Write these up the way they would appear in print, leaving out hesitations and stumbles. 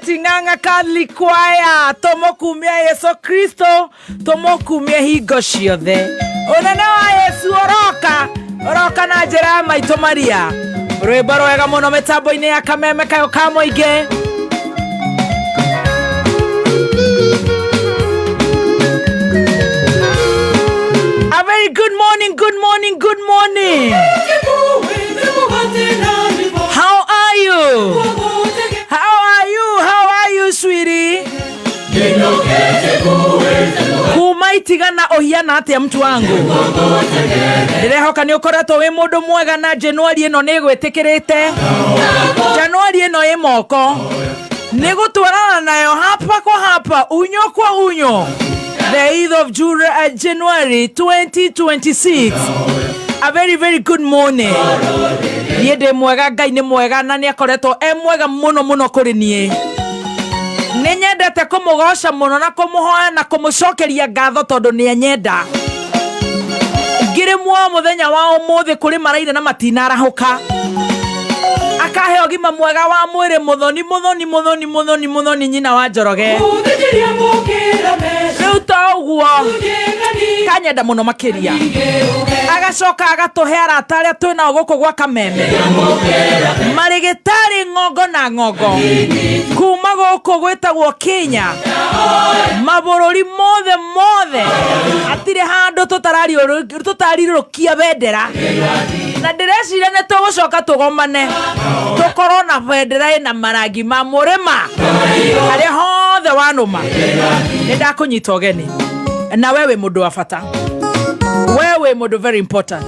Ting'ang'a Catholic Choir, tũmũkumie Yesu Kristo, tũmũkumie hingo ciothe. Ũnene wa Yesu ũroka, ũroka na njĩra ya maitũ Maria. Rwĩmbo rwega mũno mĩtambo-inĩ ya Kameme Kayũ ka Mũingĩ. A very good morning, good morning, good morning. How are you? How are you? How are you, sweetie? Kuma itigana ũhiana atĩa mtu wangu? Ndĩrehoka nĩ ũkoretwo wĩ mũndũ mwega na Januari ĩno nĩ ĩgwĩtĩkĩrĩte. Januari ĩno ĩ moko. Nĩ gũtwarana nayo hapa kwa hapa, unyo kwa unyo. The 8th of January 2026. A very very good morning. Niĩ ndĩ mwega, Ngai nĩ mwega na nĩ akoretwo e mwega mũno mũno kũrĩ niĩ. Nĩ nyendete kũmũgoca mũno na kũmũhoya na kũmũcokeria ngatho tondũ nĩ anyenda. Ngĩrĩ muoyo mũthenya wa ũmũthĩ kũrĩ maraire na matinarahũka. Akahe ũgima mwega wa mwĩrĩ mũthoni mũthoni mũthoni mũthoni mũthoni nyina wa Njoroge. Rĩu to ũguo kanyenda mũno makĩria. Agacoka agatũhe arata arĩa twĩnao gũkũ gwa Kameme. Marĩgĩtarĩ ng'ongo na ng'ongo. Kuma gũkũ gwĩtagwo Kenya. Mabũrũri mothe mothe. Hatirĩ handũ tũtarirũkia bendera. Na ndĩreciria nĩ tũgũcoka tũgomane. Tũkorwo na bendera ĩna marangi ma mũrĩma. Harĩa hothe wanũma. Nĩ ndakũnyita ũgeni. Na we wĩ mũndũ wa bata. We wĩ mũndũ very important.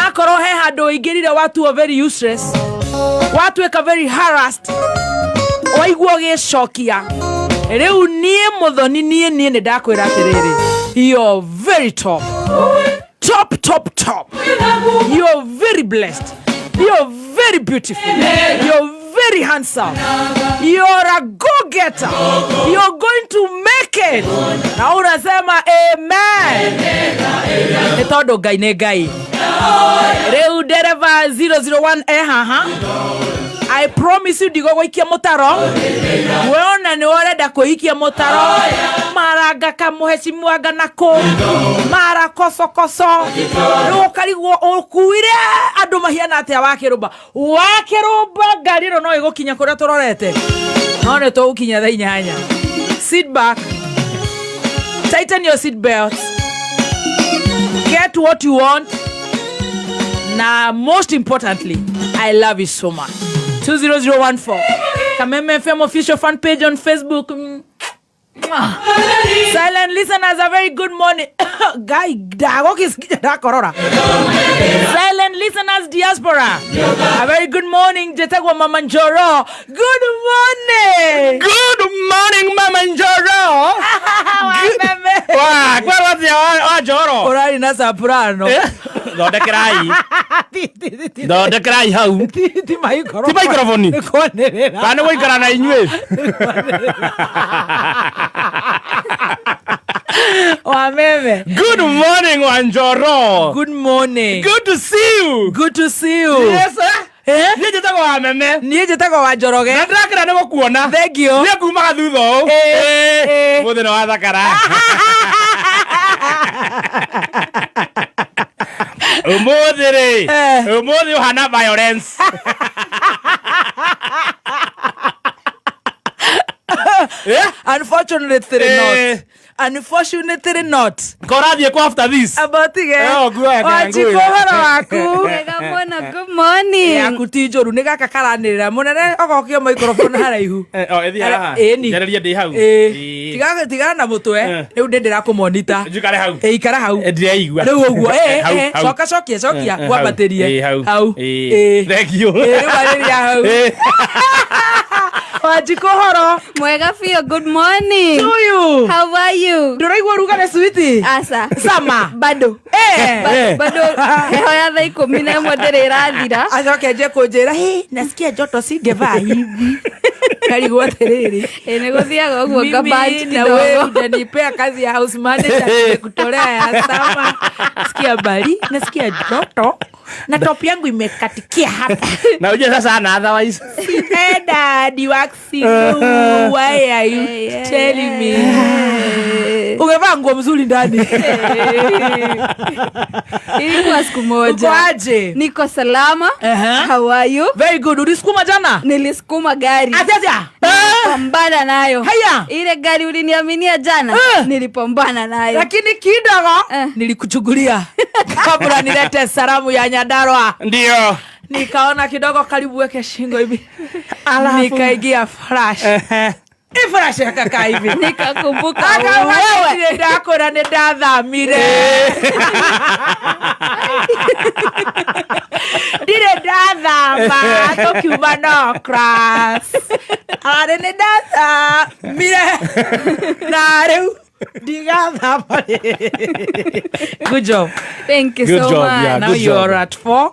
Akorwo he handũ ũingĩrire watuo very useless, watuĩka very harassed, waigua ũgĩcokia. Rĩu niĩ mũthoni niĩ niĩ nĩ ndakwĩra atĩrĩrĩ, you're very top. Top, top, top. You're very blessed. You're very beautiful. You're very handsome. You're a go-getter. You're going to make it. Na unasema amen. Nĩ tondũ Ngai nĩ Ngai. Rĩu ndereba 001 e haha. I promise you ndigũgũikia mũtaro. We ona nĩ ũrenda kwĩikia mũtaro. Maranga kamũhecimwanga na kũ. Mara kocokoco. Rĩu ũkarigwo ũkuire andũ mahiana atĩa wakĩrũmba. Wakĩrũmba ngari ĩno no ĩgũkinya kũrĩa tũrorete. No nĩ tũgũkinya thaa inyanya. Sit back. Tighten your seat belts. Get what you want. Na most importantly, I love you so much. 20014. Kameme FM official fan page on Facebook. Mwah. Silent listeners, a very good morning. Guy, ndagũkĩsikia ndakorora. Silent listeners diaspora. A very good morning. Njĩtagwo Mama Njoro. Good morning. Good morning, Mama Njoro. Wameme. Wa, kwerwo atĩa wa Njoro? Ũrarĩ na soprano. Thondekerai. Ti- Thondekerai hau. ti microphone. Ti microphone. Nĩ kwanĩrĩra. Kana nĩ gũikara na inyuĩ? Wameme. Good morning, wa Njoro. Good morning. Good to see you. Good to see you. Yes, sir. Eh? Niĩ njĩtagwo Wameme. Niĩ njĩtagwo wa Njoroge. Na ndĩrakena nĩ gũkuona. Thank you. Niĩ ngumaga thutha ũũ. Eh, eh. Mũthĩ nĩ wathakara. Ũmũthĩ rĩ, Eh. ũmũthĩ ũhana violence. Eh? Unfortunately Eh. not. Unfortunately not. Ko ũrathiĩ kũ after this? Abotige. Eh, ũnguaga Wanjikũ ngũĩ. ũhoro waku. Wega mũno, good morning. Yaku ti njũru nĩ gaka karanĩrĩra mũnene ogokio microphone haraihu. Eh, oh, ĩthiĩ haha. Ĩni. Njarĩrie ndĩ hau. Ĩĩ. Ĩĩ. Tigana na mũtwe. Eh. Rĩu ndĩ ndĩrakũmonita. Njikare hau. Ĩ, ikara hau. Eh, ndireigua. Rĩu ũguo. Ĩ, Hau, ĩ, hau. coka cokia cokia Eh, eh, ngwambatĩrie. Ĩĩ, hau. Hau. Ĩĩ. Ĩĩ. Thank you. Ĩĩ, rĩu arĩria hau. Ĩĩ. Wanjikũ ũhoro. Mwega biũ, good morning. To you. How are you? Ndũraigua ũrugarĩ sweetie? Aca. Sama. Bado. Eh. Bado heho ya thaa ikũmi na ĩmwe ndĩrĩ ĩrathira. Acoke nje kũnjĩra, "Hey, nasikia joto singevaa hivi." Ngarigwo atiriri. Ĩ, nĩ gũthiaga ũguo Mimi ngabanji na wewe kidogo. utanipea kazi ya house manager, nimekutolea ya sama. Sikia bali, nasikia joto na top yangu imekatikia hapa. Na ujue sasa ana otherwise. Eda diwaxi, why are you Eh, telling me? eh. Ungevaa nguo mzuri ndani. Ilikuwa siku moja. Uko aje? Niko salama. Aha. How are you? Very good. Ulisukuma jana? Nilisukuma gari. Atia atia. Pambana nayo. Haya. Ile gari uliniaminia jana, Eh. nilipambana nayo. Lakini kidogo Eh. nilikuchukulia kabla nilete salamu ya Nyandarua. Ndio. Nikaona kidogo karibu weke shingo hivi, nikaingia flash. I flash yakakaa hivi. Nikakumbuka wewe. Wewe ndakora nĩ ndathamire, ndirĩ ndathama tũkiuma no class arĩ nĩ ndathamire na rĩu ndigathama. Good job. Thank you Good so job, much. yeah. Now Good you job. are at 4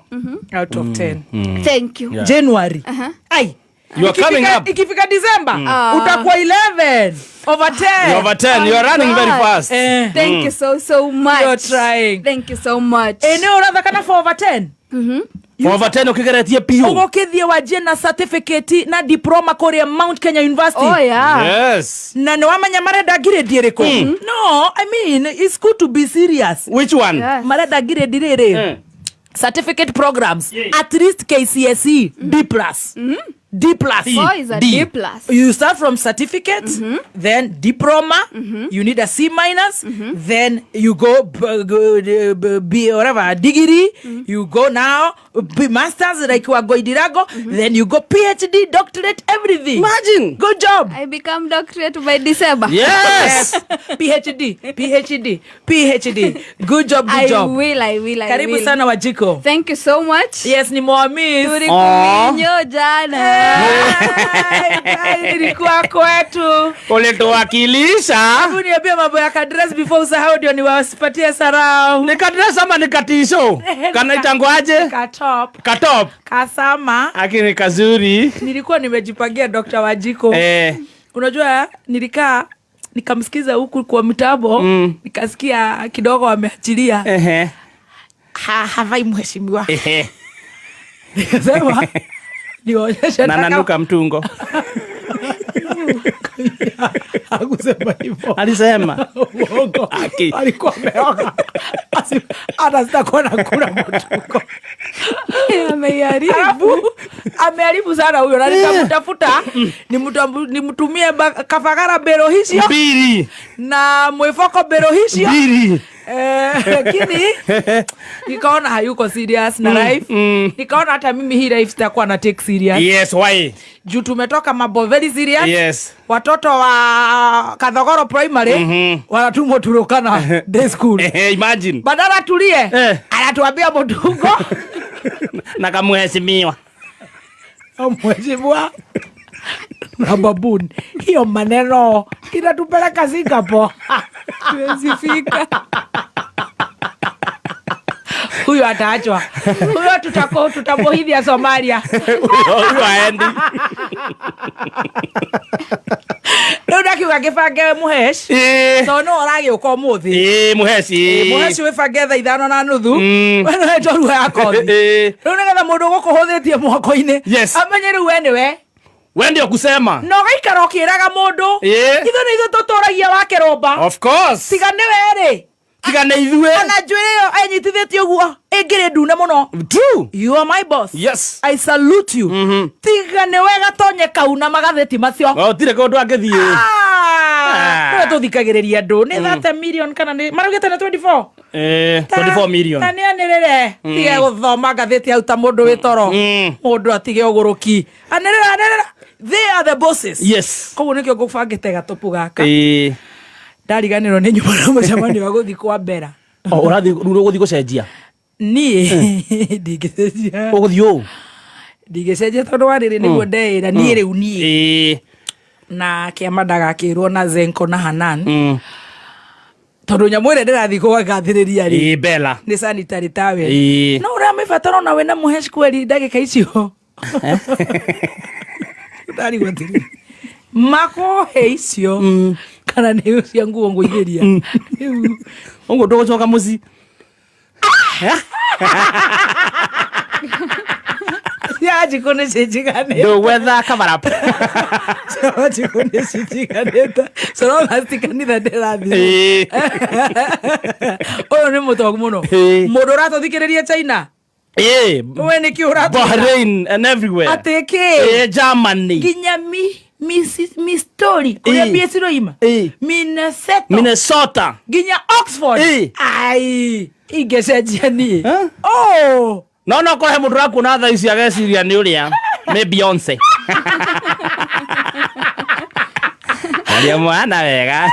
out of 10. Thank you. Yeah. January. Ai. You are coming up. Ikifika December Ah. utakuwa 11 over 10. You're over 10. You are running very God. fast. Eh. Thank you so so much. You're trying. Thank you so much. Eneo ũrathaka na 4 over 10. For over 10 ukigeretie piũ. Ũgũkĩthiĩ wanjie na certificate na diploma kũrĩa Mount Kenya University. Oh yeah. Yes. Na nĩ wamenya marenda grade ĩrĩkũ? No, I mean, it's good to be serious. Which one? Yes. Marenda grade rĩrĩ. Certificate programs at least KCSE D plus. D plus. Four is a D. D plus. You start from certificate, then diploma, you need a C minus, then you go B, whatever, degree, you go now, B masters, like Wagoidirago, then you go PhD, doctorate, everything. Imagine. Good job. I become doctorate by December. Yes. PhD, PhD, PhD. Good job, good I job. will, I will, I Karibu will. sana Wajiko. Thank you so much. Yes, ni mwamis. Tulikuminyo jana. Nilikuwa kwetu. Ulituwakilisha. Hebu niambie mambo ya kadress before usahau ndio niwasipatie sarau. Nikadress ama nikatisho? Kana itangwaje? Katop, Katop. kasama. Akini kazuri. Nilikuwa nimejipangia Dr. Wajiko. Eh. Unajua nilikaa nikamsikiza huku kwa mtabo, nikasikia kidogo ameachilia. Ehe. Havai mheshimiwa. Ehe. Nikasema niwaonyeshe Na nanuka mtungo. Hakusema hivyo. Alisema. Uongo. Aki. Alikuwa ameoga. Hata sitakuwa nakula mtungo. Ameharibu. Alafu ameharibu sana huyo, na nitamtafuta nimtumie kafagara bero hicio Mbili. na mwifoko bero hicio. Mbili. Lakini nikaona hayuko serious na life. Nikaona hata mimi hii life sitakuwa na take serious. Yes, why? Juu tumetoka mambo very serious. Yes. Watoto wa Kathogoro Primary wanatumwa Turukana day school. Ehe, imagine. Badala tulie, Eh. anatuambia mutungo Na kamuheshimiwa. mheshimiwa na babuni. Hiyo maneno inatupeleka Singapore. Tuwezi fika. Huyo ataachwa, huyo tutamuhithia Somalia. Huyo aendi. Rĩu ndakiuga ngĩbange mũhesh Eh. tondũ nĩwe ũragĩũka ũmũthĩ. Eh, muheci. Mũhesh wĩbange 5:30. Mm. We nĩwe njorua ya kothi. Eh. Rĩu nĩgetha mũndũ ũgũkũhũthĩtie moko-inĩ Yes. amenye rĩu we nĩwe We ndio kusema. na ũgaikara ũkĩraga mũndũ Eh. ithuĩ nĩ ithuĩ tũtũragia wake rũmba. Of course. Tiga nĩwe rĩ, Tiga nĩ ithuĩ. ona njuĩrĩ ĩyo enyitithĩtie ũguo ĩngĩrĩ ndune mũno. True. You are my boss. Yes. I salute you. Tiga nĩwe gatonye kau na magathĩti macio. Oh, tire kũndũ angĩthiĩ. Ah, nĩwe tũthikagĩrĩria andũ nĩ 30 million kana nĩ maraugĩte nĩ 24. Eh, 24 million. Ta nĩ anĩrĩre tige gũthoma ngathĩti hau ta mũndũ wĩ toro. Mũndũ atige ũgũrũki, anĩrĩra, anĩrĩra, they are the bosses. Yes. Koguo nĩkĩo ngũbangĩte gatũpu gaka. Eh. Ndariganĩrwo nĩ nyuma na mũcemanio wa gũthiĩ kwa mbera. Oh, ũrathiĩ rĩu ũgũthiĩ gũcenjia. Niĩ ndingĩcenjia. Ũgũthiĩ ũũ. Ndingĩcenjia tondũ wa rĩrĩ nĩguo ndeĩra niĩ rĩu niĩ Eh. na kĩama ndagakĩrwo na Zenko na Hanan Mm. tondũ nyamũ ĩrĩa ndĩrathiĩ kũgagathĩrĩria rĩ Eh, Bella. nĩ sanitary towel. Eh. No ũramĩbatara ona wĩna mũhesh kweri ndagĩka icio ndarigwo atĩrĩrĩ. Makũhe icio kana nĩ cia nguo ngũithĩria. Rĩu Ũguo ndũgũcoka mũciĩ. Cia Wanjikũ nĩ cinjiganĩte. Ndũgwetha cover up. Cia Wanjikũ nĩ cinjiganĩte. So long as ti kanitha ndĩrathiĩ. Ĩĩ. Ũyũ nĩ mũtongu mũno. Ĩĩ. Mũndũ ũratũthikĩrĩria China. Ĩĩ. We nĩkĩ ũratwĩra? Bahrain and everywhere. Atĩ kĩ? Ĩĩ, Germany. Nginya mi story kũrĩa Ĩĩ. mbia ciroima. Ĩĩ. Minnesota. Minnesota. Nginya Oxford. Ĩĩ. Ai, ingĩcenjia niĩ. Huh? Oh. No no korwo he mũndũ ũrakuona thaa ici ageciria nĩ ũrĩa nĩ Beyonce. Aria mwana wega.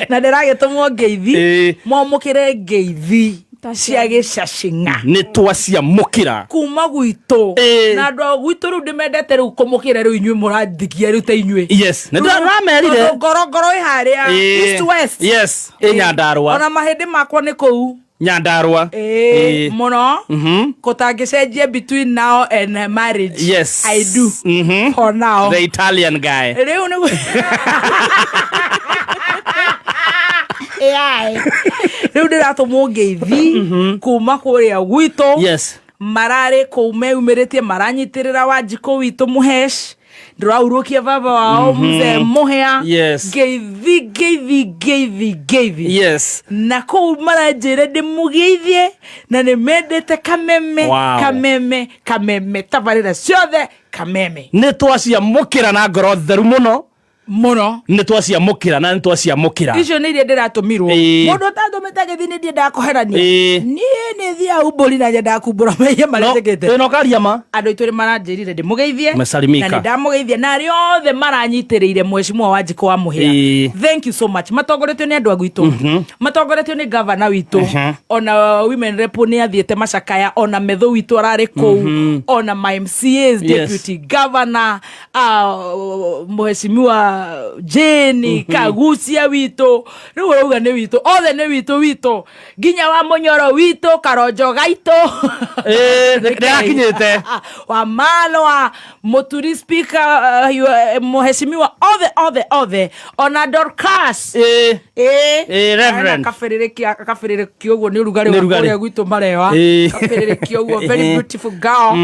Na ndĩragĩtũmwo ngeithi. Ĩĩ. Mwamũkĩre ngeithi cia gĩcacing'a. Nĩ twaciamũkĩra. Kuma gwitũ. Ĩĩ. Na andũ a gwitũ rĩu ndĩmendete rĩu kũmũkĩra rĩu inyuĩ mũrathikia rĩu ta inyuĩ. Yes. Nĩ ndĩramerire. Tondũ ngorongoro ĩ harĩa. Ĩĩ. East West. Yes. Ĩ Nyandarua. Ona mahĩndĩ makwa nĩ kũu. Nyandarua. Ĩĩ, Ĩĩ. mũno. Mhm. Kũtangĩcenjia between now and marriage. Yes. I do. Mhm. For now. The Italian guy. Rĩu nĩguo AI. Rĩu ndĩratũmwo ngeithi kuma kũrĩa gwitũ. Yes. Mararĩ kũu meyumĩrĩtie maranyitĩrĩra Wanjikũ witũ Mũhesh. Ndĩraurũkia baba wao mzee Mũhĩa. Yes. Ngeithi ngeithi ngeithi ngeithi. Yes. Na kũu maranjĩra ndĩmũgeithie na nĩ mendete kameme. Wow. Kameme kameme tabarĩra ciothe kameme. Nĩ twaciamũkĩra na ngoro theru mũno. Mũno. Nĩ twaciamũkĩra na nĩ twaciamũkĩra. Icio nĩ iria ndĩratũmirwo. Ĩĩ. Mũndũ ũtatũmĩte gĩthi nĩ ndiendaga kũherania. Ĩĩ. Niĩ nĩ thiaga umbũri na nyendaga kumbũra mehia marĩa njĩkĩte. Ĩno karia ma. Andũ aitũ nĩ maranjĩrire ndĩmũgeithie. Mesalimika. Na nĩ ndamũgeithia na arĩa othe maranyitĩrĩire mheshimiwa Wanjikũ wa Mũhĩa. Ĩĩ. Thank you so much. Matongoretio nĩ andũ a gwitũ. Matongoretio nĩ gavana witũ. Ona women rep nĩ athiĩte macakaya, ona metho witũ ararĩ kũu, ona ma MCAs, Yes. deputy governor, mheshimiwa Jane Kagucia witũ. Rĩu ũrauga nĩ witũ, othe nĩ witũ witũ, nginya wa Mũnyoro witũ, Karonjo gaitũ. Ĩĩ, nĩrakinyĩte. Wa Malwa, Muturi speaker, mheshimiwa othe othe othe, ona Dorcas. Ĩĩ. Ĩĩ. Ĩĩ, Reverend. Kabĩrĩrĩkia ũguo nĩ ũrugarĩ Nĩ wa ũrugarĩ. kũrĩa gwitũ marewa. Ĩĩ. Kabĩrĩrĩkia ũguo, very beautiful girl.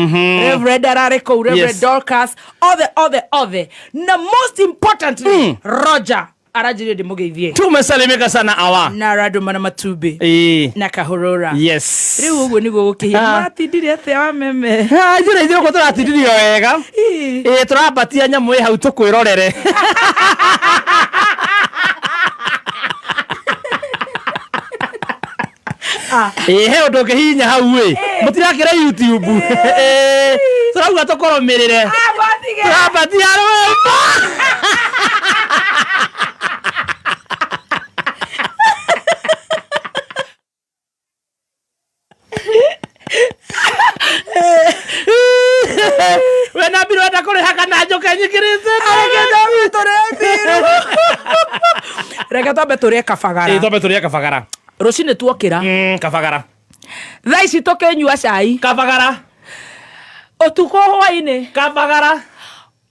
Reverend ararĩ kũu, Reverend Yes. Dorcas, othe othe othe. Na most importantly, Roger aranjĩrire ndĩmũgeithie. Tumesalimika sana awa. Na arandũma na matumbĩ. Ĩĩ. Na kahũrũra. Yes. Rĩu ũguo nĩguo gũkĩhia. Ah. Mũratindire atĩa wa meme? Ah, ithuĩ ithuĩ gũkũ tũratindirio wega. Ĩĩ. Ĩĩ, tũrambatia nyamũ ĩ hau tũkwĩrorere. Ah. Ĩĩ, he ũndũ ũngĩhihinya hau ĩ. Mũtirakĩra YouTube. Ĩĩ, tũrauga tũkũrũmĩrĩre. Ah, matige. Tũrambatia rwĩmbo. We na mbirũ enda kũrĩha kana njũke nyingĩrĩte. Reke twambe tũrĩe mbiru. Reke twambe tũrĩe kabagara. Ĩĩ, twambe tũrĩe kabagara. Rũcinĩ tuokĩra. Kabagara. Thaa ici tũkĩnyua cai. Kabagara. Ũtukũ hwainĩ. Kabagara.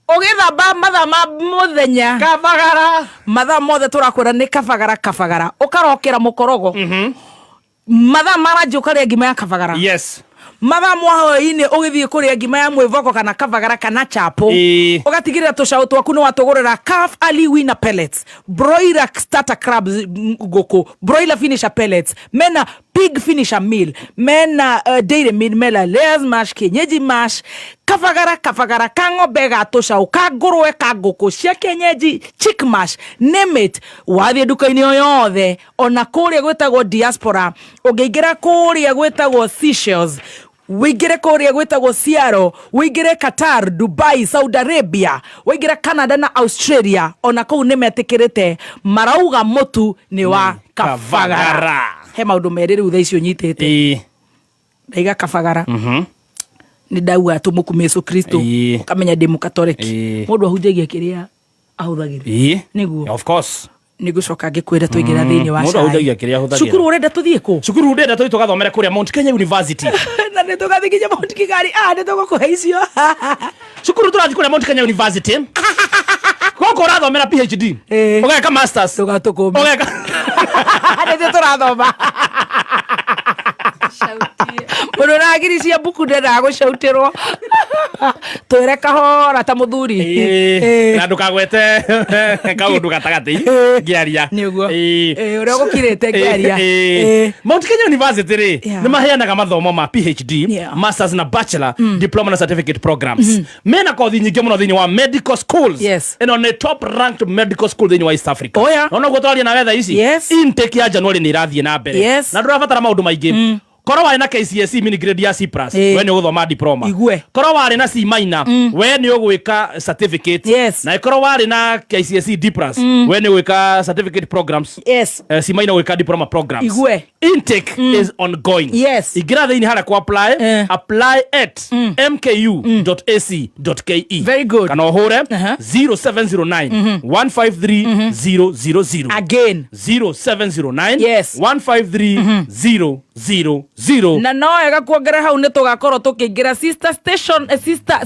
Ũgĩthamba mathaa ma mũthenya. Kabagara. Mathaa mothe tũrakwĩra nĩ kabagara kabagara. Ũkarokera mũkorogo. Mathaa ma ranji ũkarĩa ngima ya kabagara. Yes. Mathaa ma hwainĩ ũgĩthiĩ kũrĩa ngima ya mwĩvoko kana kabagara kana chapo. Ĩĩ. Ũgatigĩrĩra tũcaũ twaku nĩ watũgũrĩra Calf Ali Winner pellets, broiler starter crabs, ngũkũ, broiler finisher pellets, mena pig finisher meal, mena dairy meal, mena layers mash, kienyeji mash, kabagara kabagara ka ng'ombe ga tũcaũ ka ngũrwe ka ngũkũ cia kienyeji, chick mash, name it. Wathiĩ nduka-inĩ o yothe, ona kũrĩa gwĩtagwo diaspora, ũngĩingĩra kũrĩa gwĩtagwo Seychelles, wĩingĩre kũrĩa gwĩtagwo Seattle, wĩingĩre Qatar, Dubai, Saudi Arabia, wĩingĩre Canada na Australia, ona kũu nĩ metĩkĩrĩte, marauga mũtu nĩ wa kabagara. Kabagara. He maũndũ merĩ rĩu thaa ici ũnyitĩte. Ĩĩ. Ndaiga kabagara. Nĩ ndauga tũmũkumie Yesu Kristo. Ĩĩ. Ũkamenya ndĩ mũkatoreki. Ĩĩ. Mũndũ ahunjagia kĩrĩa ahũthagĩra. Ĩĩ. Nĩguo. Of course. Nĩ ngũcoka ngĩkwĩra twaingĩra thĩinĩ wa Mũndũ cai. ahunjagia kĩrĩa ahũthagĩra. Cukuru ũrenda tũthiĩ kũ? Cukuru ndĩrenda tũthiĩ tũgathomere kũrĩa Mount Kenya University. Na nĩ tũgathiĩ nginya Mount Kigari. Ah, nĩ tũgũkũhe icio. Cukuru tũrathiĩ kũrĩa Mount Kenya University. Gũkũ ũrathomera PhD. Ĩĩ. Ũgeka masters. Ndũgatũkũme. Ũgeka Nĩthuĩ tũrathoma. Shautie. Mũndũ ũragiricia mbuku ndendaga gũcautĩrwo. Twĩre kahora ta mũthuri. Ĩĩ. Na ndũkagwete kaũndũ gatagatĩ ngĩaria. Nĩ ũguo. Ĩĩ. Ĩĩ, ũrĩa ũgũkirĩte ngĩaria. Ĩĩ. Ĩĩ. Mount Kenya University rĩ Yeah. nĩ maheanaga mathomo ma PhD, Yeah. masters na bachelor, diploma na certificate programs. Mena kothi nyingĩ mũno thĩinĩ wa medical schools. Yes. Ĩno nĩ top ranked medical school thĩinĩ wa East Africa. Oh, yeah. Na noguo twaria nawe thaa ici. Yes. Intake ya January nĩ ĩrathiĩ na mbere. Yes. Na ndũrabatara maũndũ maingĩ. Korwo warĩ na KCSE mini grade ya C plus, Ĩĩ. we nĩ ũgũthoma diploma. Igue. Korwo warĩ na C minor, we nĩ ũgwĩka certificate. Yes. Na ĩkorwo warĩ na KCSE D plus, we nĩ ũgwĩka certificate programs. Yes. C minor gwĩka diploma programs. Igue. Intake is ongoing. Yes. Ingĩra thĩinĩ harĩa ku apply, Eh. apply at mku.ac.ke. Very good. Kana ũhũre Uh-huh. 0709 153 000. Again. 0709 Yes. 153 000. Na no wega kuongerera hau nĩ tũgakorwo tũkĩingĩra sister station,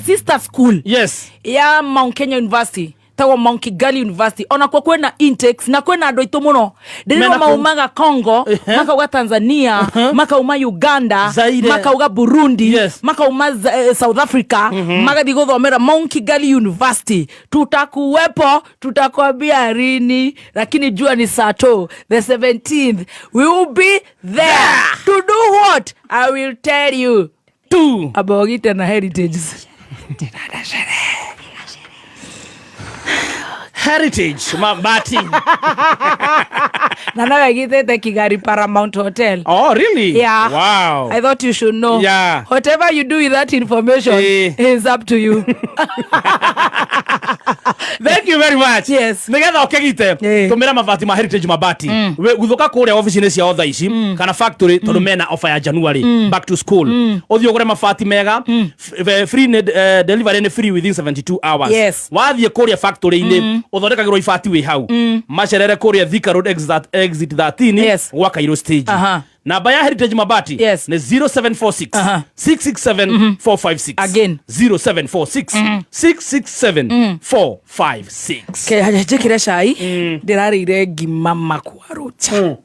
sister school Yes. ya Mount Kenya University tagwo Mount Kigali University onakuo kwĩna intakes na kwĩna andũ aitũ mũno ndĩrĩrwo Mena kũu. maumaga Congo Ehe. makauga Tanzania makauma Uganda Zaire. makauga Burundi Yes. makauma South Africa magathiĩ gũthomera Mount Kigali University. Tutakuwepo, tutakwambia rini, lakini jua ni sato the 17th we will be there to do what I will tell you Two. about na heritage. Heritage Mabati. Na nawe githete Kigali Paramount Hotel. Oh, really? Yeah. Wow. I thought you should know. Yeah. Whatever you do with that information Eh. is up to you. Thank you very much. Yes. Nigetha ũkĩgite Eh. tũmĩra mabati ma Heritage Mabati. Gũthũka kũrĩa ofici-inĩ ciao thaa ici kana factory tondũ mena offer ya January back to school. Ũthiĩ ũgũre mabati mega free delivery nĩ free within 72 hours. Yes. Wathiĩ kũrĩa factory-inĩ ũthondekagĩrwo ibati wĩ hau. Macerere kũrĩa Thika Road exit 13 Yes. gwa Cairo stage. Aha. Namba ya Heritage Mabati Yes. nĩ 0746 Aha. 667 456. Again. 0746 667 456. Ke njĩkĩre cai ndĩrarĩire ngima makwarucha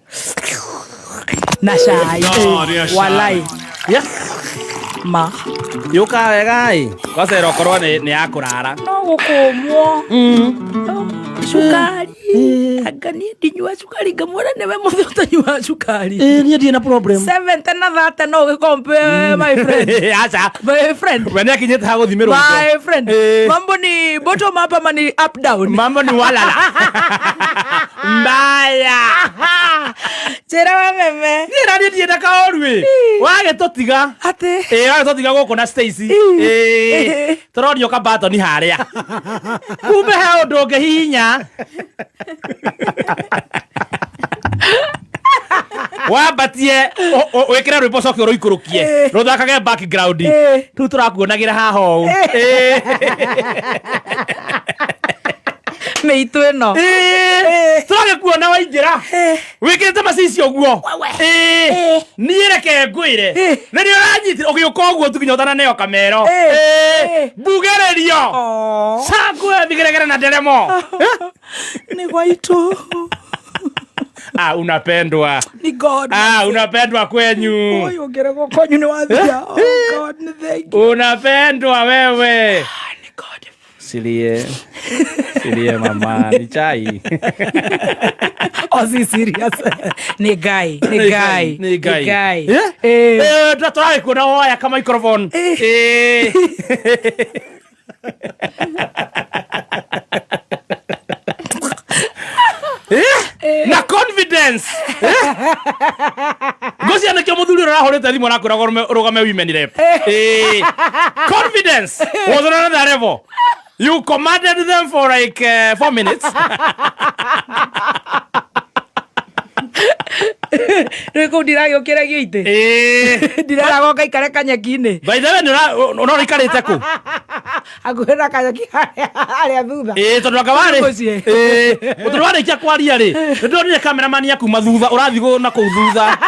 na cai walai Yeah. ma Yũka wega ĩ kwacera ũkorwo nĩ ya kũrara no gũkũmwo cukari anga niĩ ndinyua cukari ngamwĩra nĩwe mũthĩ ũtanyuaga cukari niĩ ndirĩ na problem 70 na 30 no ũgĩkompe my friend aca my friend we nĩ akinyĩte ha gũthimĩrwo my friend Eh. mambo ni bottom up ama ni up down mambo ni walala mbaya njĩra we meme niĩ na niĩ ndienda kaũru ĩ wagĩtũtiga atĩ ĩ wagĩtũtiga gũkũ na Stacy ĩ tũronio kabatoni harĩa kumbe he ũndũ ũngĩhihinya wambatie wĩkĩre rwĩmbo ũcoke ũrũikũrũkie Ĩ. rũthakage background Ĩ. rĩu tũrakuonagĩra haha ũũ mĩitũ ĩno Ĩ. tũragĩkuona waingĩra wĩkĩrĩte macicio ũguo Ĩ. niĩ reke ngwĩre Ĩ. nĩ ũranyitire ũgĩũka ũguo tu nginya ũtananeo kamero Ĩ. Ĩ. Ĩ. mbugĩrĩrio cangwe vigeregere na nderemo nĩ gwaitũ ah, unapendwa ni god ah, unapendwa kwenyu ũyũ ũngĩregwo kwanyu nĩ wathira oh god nĩ thank you unapendwa wewe Ah, nĩ god silie silie mama ni chai oh si serious nĩ ngai nĩ ngai nĩ ngai ngai Eh? Eh. Eh, tũragĩkuona woya ka microphone Eh. Eh? na confidence ngũcia nĩkĩo mũthuri ũrĩa ũrahũrĩte thimũ arakwĩra ũrũgame women rep Eh. Confidence was on another level. You commanded them for like 4 minutes. Rĩu kũu ndiragĩũkĩragio itĩ Eh. ndireragwo ngaikare kanyeki-inĩ By the way, nĩ ũraikarĩte kũ? hakuhĩ na kanyeki harĩa thutha Ĩĩ, tondũ anga warĩ Mũciĩ. Ĩĩ, tondũ warĩkia kwaria rĩ nĩ ndonire cameraman ya kuma thutha ũrathiĩ na kũu thutha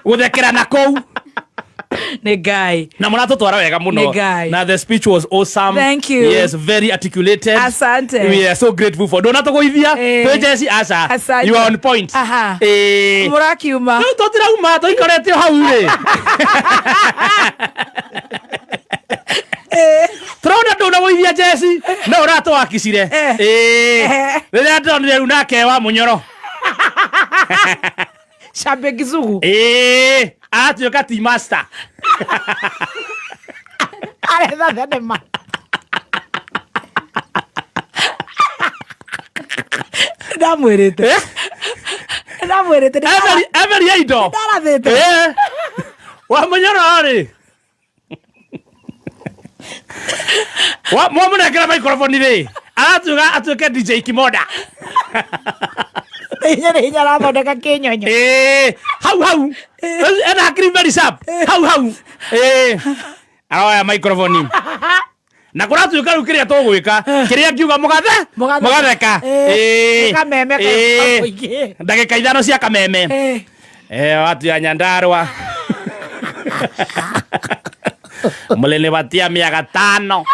gũthekera na kũu. Nĩ Ngai. Na mũratũtwara wega mũno. Nĩ Ngai. Na the speech was awesome. Thank you. Yes, very articulated. Asante. We are so grateful for ndũnatũgũithia. Eh. Twĩ jeci aca. Asante. You are on point. Aha. Eh. Mũrakiuma. Rĩu tũtirauma tũikarĩte o hau rĩ. Tũrona ndũnagũithia jeci no ũratũwakicire. Eh. Ĩĩ. Eh. Rĩrĩa ndonire rĩu nake wa mũnyoro. Shambe Kisugu. Ĩĩ. Aratuĩka tea master. Aretha thenema. Ndamwĩrĩte. Eh? Ndamwĩrĩte. Every ya indo. Ndarathĩte. Eh. Wa mũnyoro rĩ. Wa mwamũnengera microphone rĩ. Aratuĩka atuĩke DJ Kimoda. Hinya nĩ hinya arathondeka kĩnyonyo. Eh, hau hau. Ena hakiri very sharp. Hau hau. Eh. Aroya microphone. Na kũratuĩka rĩu kĩrĩa tũgwĩka kĩrĩa ngiuga mũgathe Mũgatheka. mũgatheka. Eh. Eh. Kameme Eh. kaingĩ. Ndagĩka ithano cia kameme. Eh. Eh, watu ya Nyandarua mlinipatia miaka tano.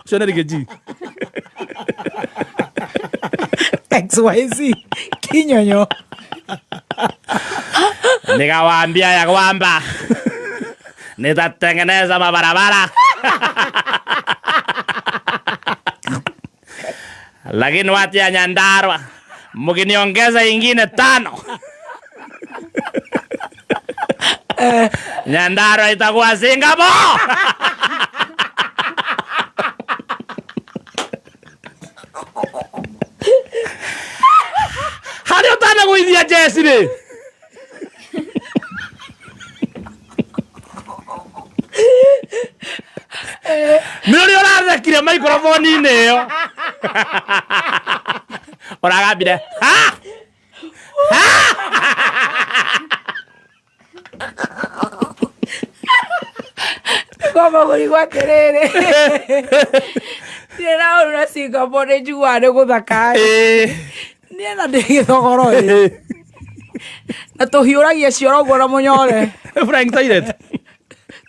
Ucio nĩ Riggy G. XYZ. Kinyonyo. Nikawaambia ya kwamba nitatengeneza mabarabara lakini watu ya Nyandarua mkiniongeza ingine tano Nyandarua itakuwa Singapore. Harĩa ũtanagũithia jeci rĩ. Nĩ ũrĩa ũrathekire microphone-inĩ ĩyo ũragambire "Ha!" Ngomba kũrigwo atĩrĩrĩ. Ndirĩ na ũru na Singapore nĩ njiguaga nĩ gũthaka. Ĩĩ. Niĩ na ndĩ gĩthogoro ĩ. Na tũhiũragia cioro ũguo na mũnyore. Flying toilet.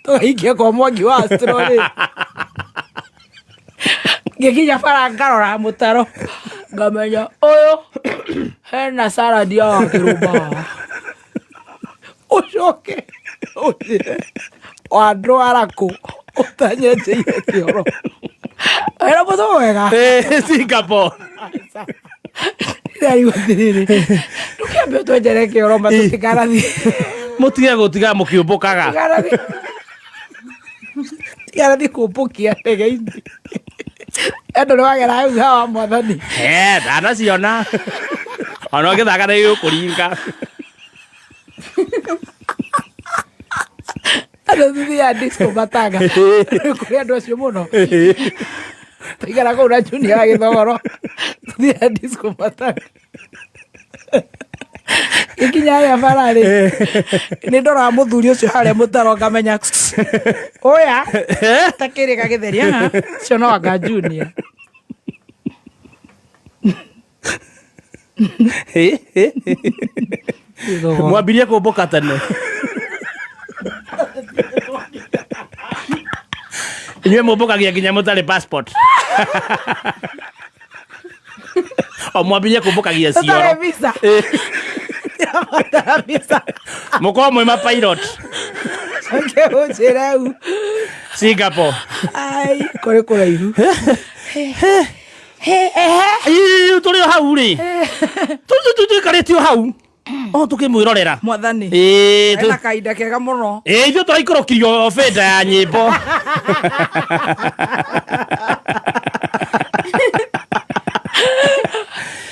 Tũgaikia kwa mwangi wa Astro rĩ. Ngĩkinya bara ngarora mũtaro ngamenya ũyũ hena salad ya kĩrũmba. Ũcoke ũnjĩre wandwara kũ ũtanyenjeire kĩoro. Wĩra mũthũ mwega. Ĩĩ, Singapore. Ndarigwo atĩrĩrĩ, ndũkĩambe ũtwenjere kĩoro ma tũtikanathiĩ. Mũtige gũtiga mũkĩũmbũkaga. Tikanathiĩ kũmbũkia ndege-inĩ. Andũ nĩ wagera hau hawa mwathani. Eh, ndanaciona. Ona ũngĩthaka nĩ igũkũringa. Andũ thuthiaga disco matanga. Kũrĩ andũ acio mũno. Tũikara kũu na Junior wa Gĩthogoro. Tũthiaga disco matanga. Gĩkinya harĩa bara rĩ, nĩ ndoraga mũthuri ũcio harĩa mũtaro ngamenya ũya ta kĩrĩ gagĩtheri aha ũcio no anga Junior. Gĩthogoro. Mwambirie kũmbũka tene. Inyuĩ mũmbũkagia nginya mũtarĩ passport. O mwambirie kũmbũkagia Tũtarĩ cioro. visa. Tũrabatara visa. Mũkorwo mwĩ ma pilot. Coke ũnjĩre u. Singapore. Ai, kũrĩ kũraihu. Ĩĩ, tũrĩ o hau rĩ. Tũikarĩte o hau. O tũkĩmwĩrorera. Mwathani. Ĩĩ, Ena kahinda kega mũno. Ĩĩ, ithuĩ tũraikũrũkirio benda ya nyĩmbo.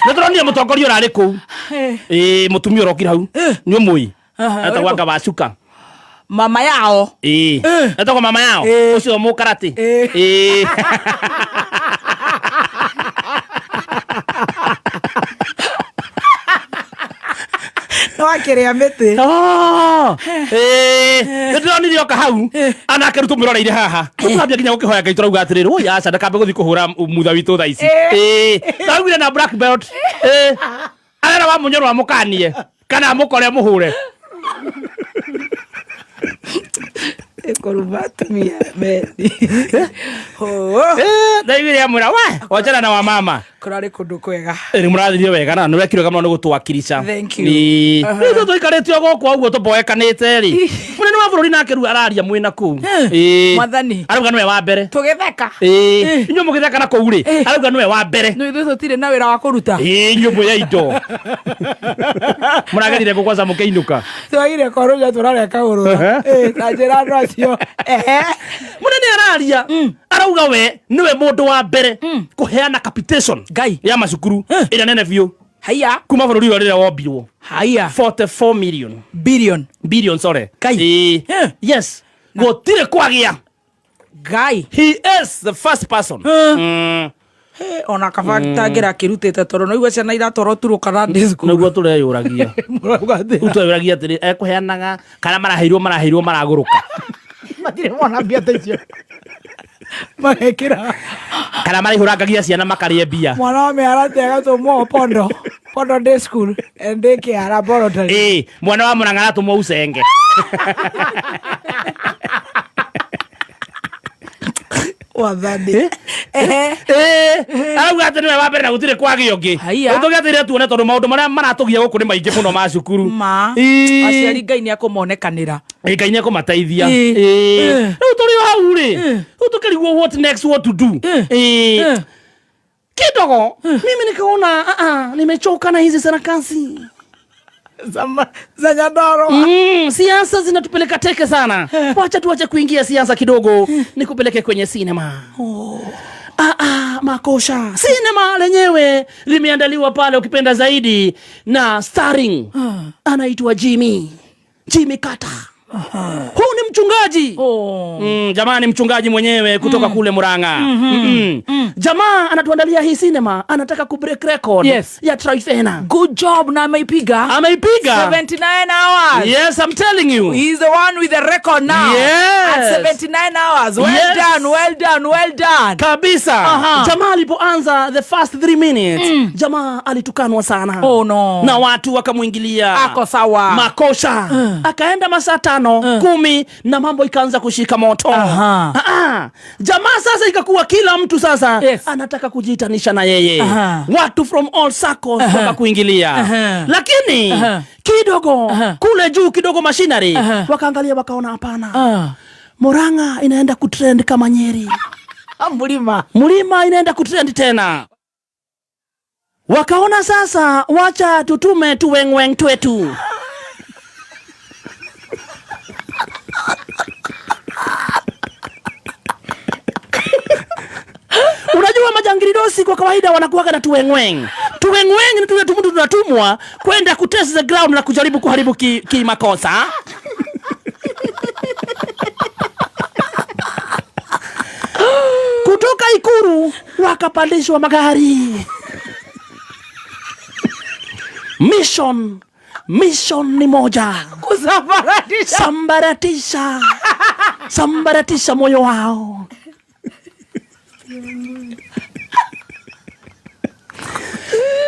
Nĩ tũronire mũtongoria ũrarĩ kũu. Ĩĩ, mũtumia ũrokire hau. Nĩ ũmũĩ. Aha, Etagwo ũrĩkũ? anga Wacuka. Mama yao. Ĩĩ. Etagwo mama yao. Ĩĩ. Ũcio mũkarati. Ĩĩ. Ĩĩ. No akĩrĩa mĩtĩ. Oh, ĩĩ. Nĩ ndĩronire oka hau anake rĩu tũmwĩroreire haha tũkambia nginya gũkĩhoya ngai tũrauga atĩrĩrĩ oi aca ndakambe gũthiĩ kũhũra mutha witũ thaa ici ĩĩ tũraugire na black belt ĩĩ arera wa mũnyoro amũkanie kana amũkore amũhũre. Ĩkũruma atumia methi. Oh, Ndaiguire amwĩra we wachana na wamama. Kũrarĩ kũndũ kwega. Nĩ mũrathirie wega na nĩ wekire wega mũno nĩ gũtwakirisha. Thank you. Rĩu tũikarĩte o gũkũ ũguo tũboekanĩte rĩ, mũnene wa bũrũri nake rĩu araria mwĩna kũu. Ĩĩ. Mwathani. Arauga nĩwe wa mbere. Tũgĩtheka. Ĩĩ. Inyuĩ mũgĩtheka na kũu rĩ, arauga nĩwe wa mbere. Nĩ ithuĩ tũtirĩ na wĩra wa kũruta. Ĩĩ, inyuĩ mwĩ indo mũragerire kũ kwanza mũkĩinũka? Twagire korũria tũrareka ũrũra. Na njĩra andũ acio. Ehe. Mũnene araria, arauga we nĩwe mũndũ wa mbere kũheana capitation Ngai. ya macukuru ĩrĩa nene biũ Haiya. kuma bũrũri ũyũ rĩrĩa wombirwo. Haiya. 44 million. Billion. Billion, sorry. Ngai. Ĩĩ. Yes, gũtirĩ kwagĩa. Ngai. He is the first person. Ona kaba tangĩra akĩrutĩte tondũ no ciana iratwarwo Turukana ndĩ cukuru. Nĩguo tũreyũragia. Mũrauga atĩa? Rĩu tweyũragia atĩrĩ, ekũheanaga kana maraheirwo maragũrũka? Matirĩ mona mbia ta icio. Magekĩra. Kana maraihũrangagia ciana makarĩe mbia. Mwana wa mĩarate agatũmwo pondo. Pondo day school and daycare laboratory. Ĩĩ, mwana wa Mũrang'a aratũmwo ucenge. Wathani. Ehe. Ĩĩ, arauga atĩ nĩwe wa mbere na gũtirĩ kwagĩa ũngĩ. Haiya. Rĩu tũgĩetereire tuone tondũ maũndũ marĩa maratũgia gũkũ nĩ maingĩ mũno ma cukuru. Ma. Ĩĩ. Aciari Ngai nĩ akũmonekanĩra. Ĩĩ, Ngai nĩ ekũmateithia. Ĩĩ. Ĩĩ. Rĩu tũrĩ o hau rĩ, rĩu tũkĩrigwo what next, what to do. Ĩĩ. Kidogo mimi nikaona nimechoka na hizi sarakasi Za Nyandarua. Siasa zinatupeleka teke sana. Wacha tuache kuingia siasa kidogo, nikupeleke kwenye sinema. Makosha. Sinema lenyewe limeandaliwa pale, ukipenda zaidi, na starring anaitwa Jimmy. Jimmy Carter. Huu ni mchungaji. Oh. Jamaa ni mchungaji mwenyewe kutoka kule Murang'a. Jamaa anatuandalia hii sinema, anataka kubreak record Yes. ya Tryphena. Good job na ameipiga. Ameipiga. 79 hours. Yes, I'm telling you. He's the one with the record now. Yes. At 79 hours. Well Yes. done, well done, well done. Kabisa. Jamaa alipoanza the first 3 minutes, jamaa alitukanwa sana. Oh no. Na watu wakamuingilia. Ako sawa. Makosha. Akaenda masaa 5, 10 na mambo ikaanza kushika moto. Jamaa sasa ikakuwa kila mtu sasa Yes. anataka kujiitanisha na yeye. Watu from all circles wakakuingilia. Lakini kidogo kule juu kidogo machinery wakaangalia wakaona hapana. Murang'a inaenda kutrend kama Nyeri. Mlima. Mlima inaenda kutrend tena. Wakaona sasa wacha tutume tuwengweng twetu. Unajua majangilidosi kwa kawaida wanakuwaga na tuwengweng. Tuwengweng ni tule tumtu tunatumwa kwenda kutest the ground na kujaribu kuharibu kimakosa. Kutoka Ikuru wakapandishwa magari. Mission ni moja. Kusambaratisha. Sambaratisha. Sambaratisha moyo wao.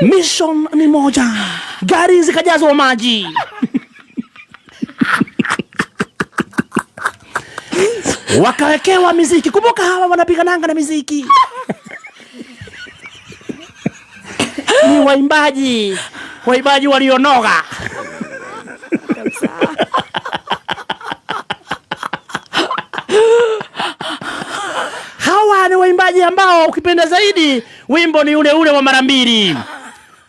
Mission ni moja. Gari zikajazwa maji. Wakawekewa miziki. Kumbuka hawa wanapigananga na miziki. Ni waimbaji. Waimbaji walionoga. Hawa ni waimbaji ambao ukipenda zaidi wimbo ni ule ule wa mara mbili.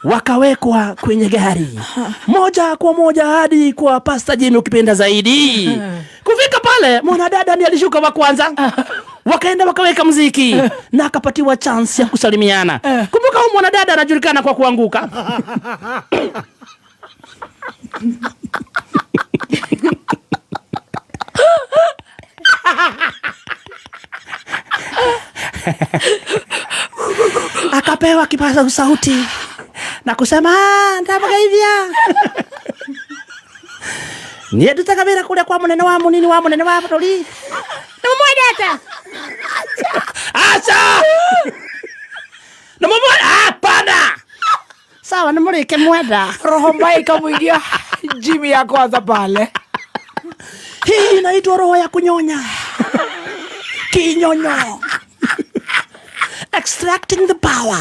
Wakawekwa kwenye gari moja kwa moja hadi kwa Pastor Jimmy ukipenda zaidi. Kufika pale mwanadada ndiye alishuka wa kwanza. Wakaenda wakaweka muziki na akapatiwa chance ya kusalimiana. Kumbuka huyu mwanadada anajulikana kwa kuanguka. Akapewa kipaza sauti na kusema ndabagaithia. Niĩ ndutaga wĩra kũrĩa kwa mũnene wa mũnini wa mũnene wa bũrũri. Nĩmũmwendete? Acha! Nĩmũmwendete? Hapana! Sawa, nĩmũrĩke mwenda. Roho mbaya ikamwingia Jimmy ya kwanza pale. Hii Inaitwa roho ya kunyonya. Kinyonyo. Extracting the power.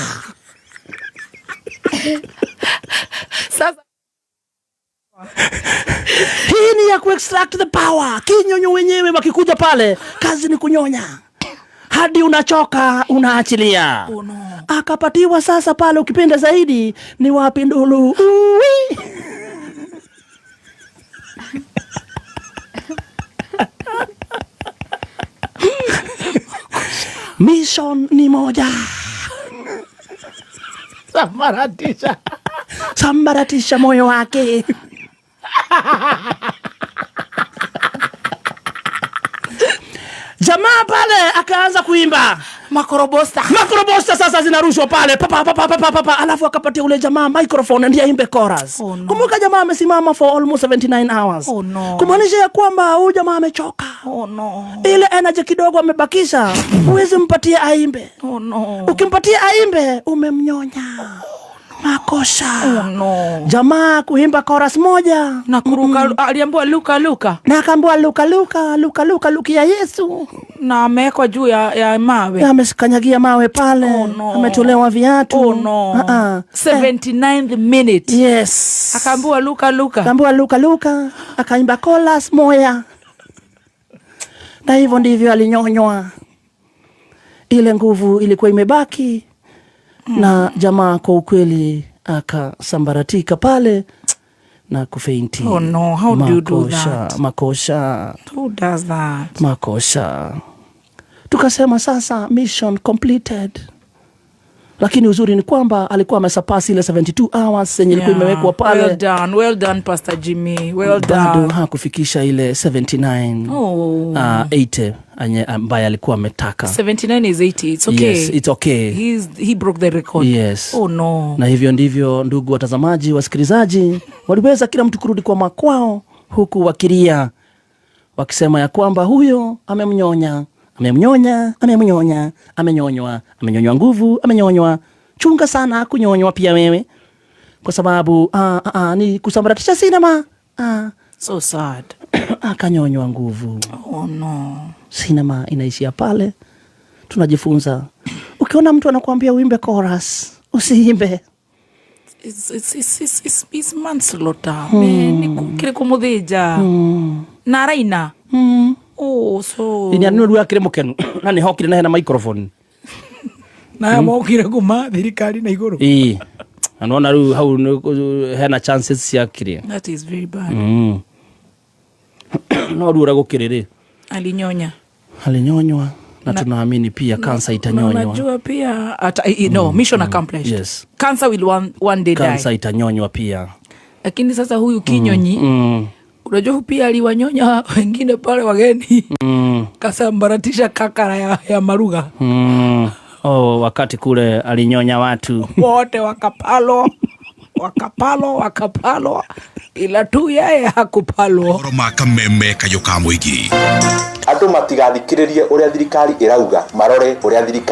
Sasa Hii ni ya kuextract the power. Kinyonyo wenyewe wakikuja pale, kazi ni kunyonya hadi unachoka, unaachilia. Oh, no. Akapatiwa sasa pale, ukipenda zaidi ni wapi ndulu. Uwi. Mission ni moja, sambaratisha. sambaratisha moyo wake. Jamaa pale akaanza kuimba Makorobosta. Makrobosta sasa zinarushwa pale papa papa papa papa, alafu akapatia ule jamaa microphone ndiye aimbe chorus. Oh, no. Kumbuka jamaa amesimama for almost 79 hours. Oh, no. Kumaanisha ya kwamba huyu jamaa amechoka. Oh no. Ile energy kidogo amebakisha, huwezi mpatie aimbe. Oh no. Ukimpatia aimbe umemnyonya. Makosa. Oh no. Jamaa kuimba chorus moja Na kuruka, aliambiwa luka luka na akaambiwa luka luka luka luka lukia Yesu. Na amewekwa juu ya mawe. Amekanyagia mawe pale. Oh, no. Ametolewa viatu. Oh no. Ah, ah. 79th minute. Yes. Akaambiwa luka luka. Akaambiwa luka luka, akaimba chorus moya, na hivyo ndivyo alinyonywa. Ile nguvu ilikuwa imebaki na jamaa kwa ukweli akasambaratika pale na kufeinti. Oh no, how do you do Makosha, that? Makosha, Who does that? makosha. Tukasema sasa mission completed, lakini uzuri ni kwamba alikuwa amesapasi ile 72 hours yenye ilikuwa imewekwa pale. Well done. Well done, Pastor Jimmy. Well Bado done. hakufikisha ile 79 Oh. 80 ambaye alikuwa ametaka. 79 is 80. It's okay. Yes, it's okay. He broke the record. Yes. Oh no. Na hivyo ndivyo, ndugu watazamaji, wasikilizaji, waliweza kila mtu kurudi kwa makwao, huku wakilia wakisema ya kwamba huyo amemnyonya, amemnyonya, amemnyonya, amenyonywa, amenyonywa nguvu, amenyonywa. Chunga sana kunyonywa pia wewe, kwa sababu ni kusambaratisha sinema. So sad. Akanyonywa nguvu. Oh no. Sinema inaishia pale. Tunajifunza, ukiona mtu anakuambia uimbe chorus, usiimbe. It's manslaughter. Man, kile kumuthija. Na araina. Oh, so. Ini anu rä akä rä må kenu na nä hokire na hena microphone. Na mokire kuma thirikari na iguru. Ii na nona rä u hau hena chances cia kä That is very bad. No rä u å rä a gå kä rä rä Alinyonya. alinyonywa na tunaamini pia kansa Na itanyonywa. unajua pia no, mission accomplished. Yes. Cancer will one day Kansa die. itanyonywa pia. Lakini sasa huyu kinyonyi unajua pia aliwanyonya wengine pale wageni. Kasambaratisha kakara ya maruga. Oh, wakati kule alinyonya watu Wote wakapalwa. Wakapalwa. Ila tu yeye hakupalwa. Mohoro ma kameme kayũ ka mũingĩ. Andũ matigathikĩrĩrie ũrĩa thirikari ĩrauga, marore ũrĩa thirikari